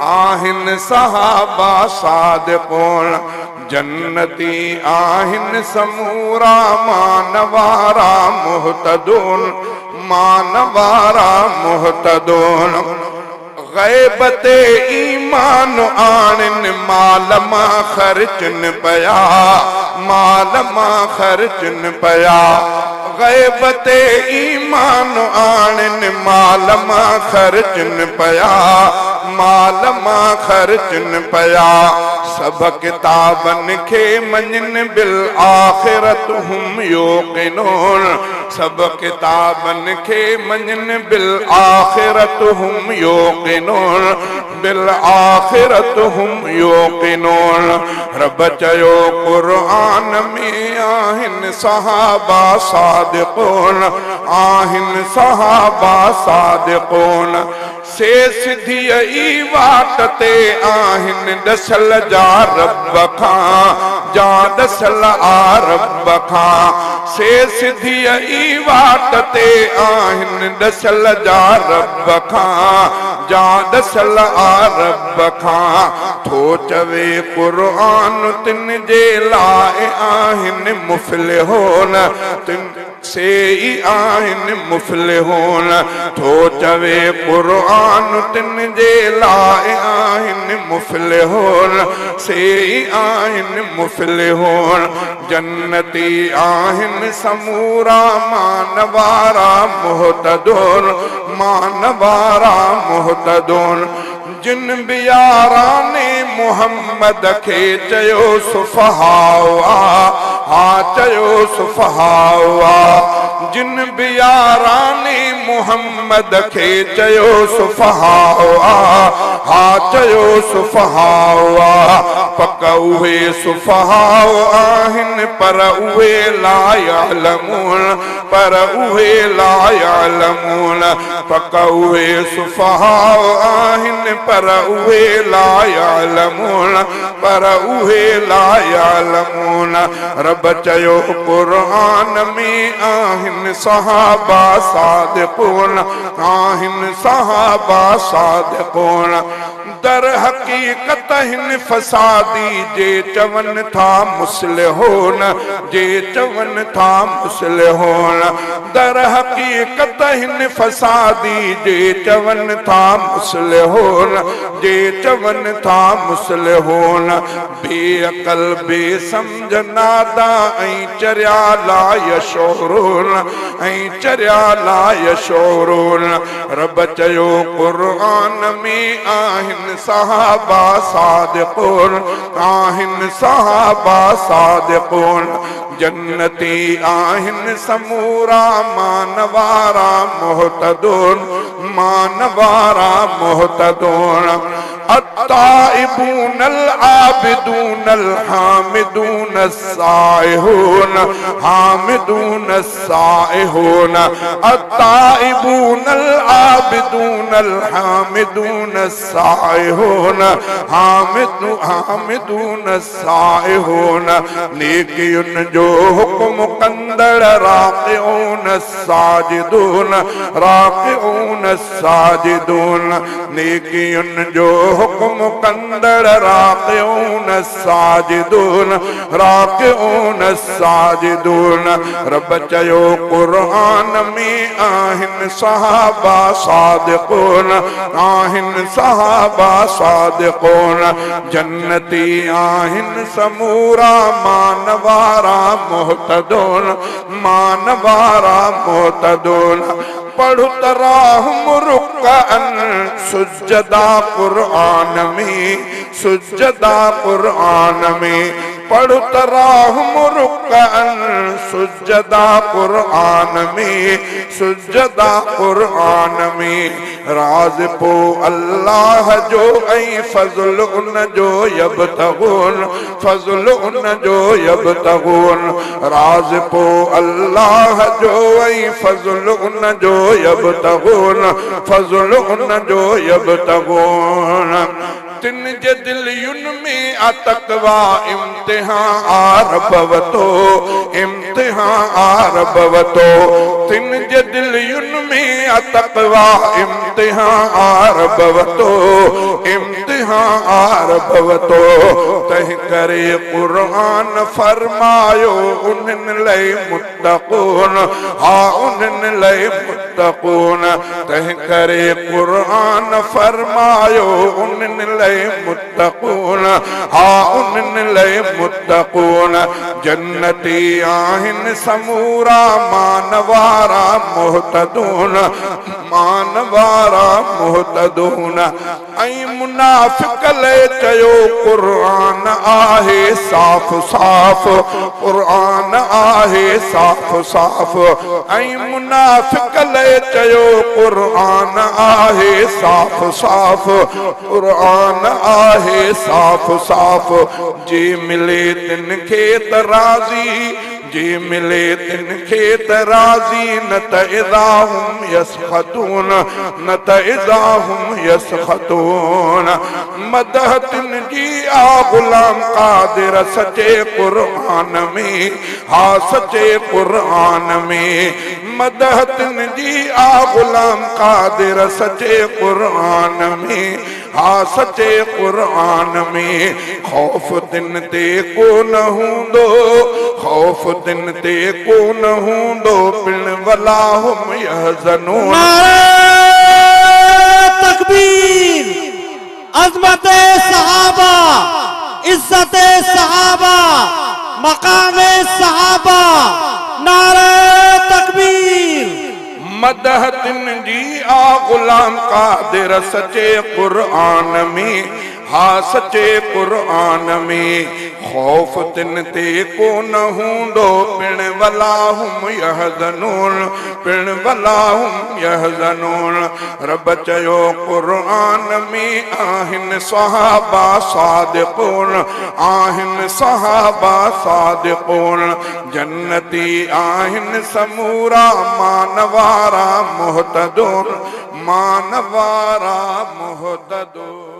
آهن صحابه صادقون، جنتي آهن سمورا مان وارا مهتدون، مان وارا مهتدون. غيب تي ايمان آڻن، مال مان خرچن پيا، مال مان خرچن پيا. غيب تي ايمان آڻن، مال مان خرچن پيا، مال مان خرچن پيا. سڀ ڪتابن کي مڃن، بالآخرت هم يوقنون. سڀ ڪتابن کي مڃن، بالآخرت هم يوقنون، بالآخرت هم يوقنون. رب چيو قرآن ۾ آهن صحابه صادقون، آهن صحابه صادقون. سي سڌيءَ ئي واٽ تي آهن ڏسل جا رب کان، جا ڏسل آ رب کان. سي سڌيءَ ئي واٽ تي آهن ڏسل جا رب کان، جا ڏسل آ رب کان. ٿو چوي قرآن تن جي لاءِ آهن مفلحون، تن سي ئي آهن مفلحون. ٿو چوي قرآن تن جي لاءِ آهن مفلحون، سي ئي آهن مفلحون. جنتي آهن سمورا مان وارا مهتدون، مان وارا مهتدون. جن به ياران محمد کي چيو سفها آ، ها چيو سفها آ. جن به ياران محمد کي چيو سفها آ، ها چيو سفها آ. پڪ اهي سفها آهن، پر اهي لا يعلمون، پر اهي لا يعلمون. پڪ اهي سفها آهن، پر اهي لا يعلمون، پر اهي لا يعلمون. رب چيو قرآن ۾ آهن صحابه صادقون، آهن صحابه صادقون. در حقيقت هن فسادي جي چون ٿا مصلحون، جي چون ٿا مصلحون. در حقيقت هن فسادي جي چون ٿا مصلحون، جي چون ٿا مصلحون. بيعقل بي سمجهه نادا ۽ چريا لا يشعرون، ۽ چريا لا يشعرون. رب چيو قرآن ۾ آهن صحابه صادقون، آهن صحابه صادقون. جنتي آهن سمورا مان وارا مهتدون، مان وارا مهتدون. التائبون العابدون الحامدون السائحون، حامدون السائحون. التائبون العابدون الحامدون السائحون، حامدون السائحون. نيڪين جو حڪم ڪندڙ، راڪعون الساجدون، راڪعون الساجدون. نيڪين جو حڪم ڪندڙ، راڪعون الساجدون، راڪعون الساجدون. رب چيو قرآن ۾ آهن صحابه صادقون، آهن صحابه صادقون. جنتي آهن سمورا مان وارا مهتدون، مان وارا مهتدون. پڙهه تراهم رڪعا سجدا قرآن ۾، سجدا قرآن ۾. پڙهه تراهم رڪعا سجدا قرآن ۾، سجدا قرآن ۾. راضپو الله جو ۽ فضل ان جو يبتغون، فضل ان جو يبتغون. راضپو الله جو ۽ فضل ان جو يبتغون، فضل ان جو يبتغون. تن جي دلين ۾ آ تقويٰ امتحان آ رب وتو امتحان آ رب وتو تن جي دلين ۾ آ تقويٰ امتحان آ رب وتو امتحان آ رب وتو تنهن ڪري قرآن فرمايو انهن لئي متقون ها انهن لئي متقون تنهن ڪري قرآن فرمايو انهن لئي متقون ها انهن لئي متقون جنتي آهن سمورا مان وارا مهتدون مان وارا مهتدون ۽ منافق لئي چيو قرآن آهي صاف صاف قرآن آهي صاف صاف ۽ منافق لئي چيو قرآن آهي صاف صاف قرآن آهي صاف صاف جي ملي تن کي ته راضي جي ملي تن کي ته راضي نه ته اذا هم يسخطون نه ته اذا هم يسخطون مدح تن جي آ غلام قادر سچي قرآن ۾ ها سچي قرآن ۾ مدح تن جي آ غلام قادر سچي قرآن ۾ ها سچي قرآن ۾ خوف تن تي ڪو نه هوندو خوف تن تي ڪو نه هوندو پڻ ولا هم يحزنون. نعري تڪبير عظمت صحابه عزت صحابه مقام صحابه نعري تڪبير. مدح تن جي آ غلام قادر سچي قرآن ۾ ها سچي قرآن ۾ خوف تن تي ڪو نه هوندو پڻ ولا هم يحزنون پڻ ولا هم يحزنون رب چيو قرآن ۾ آهن صحابه صادقون آهن صحابه صادقون جنتي آهن سمورا مان وارا مهتدون مان وارا مهتدون.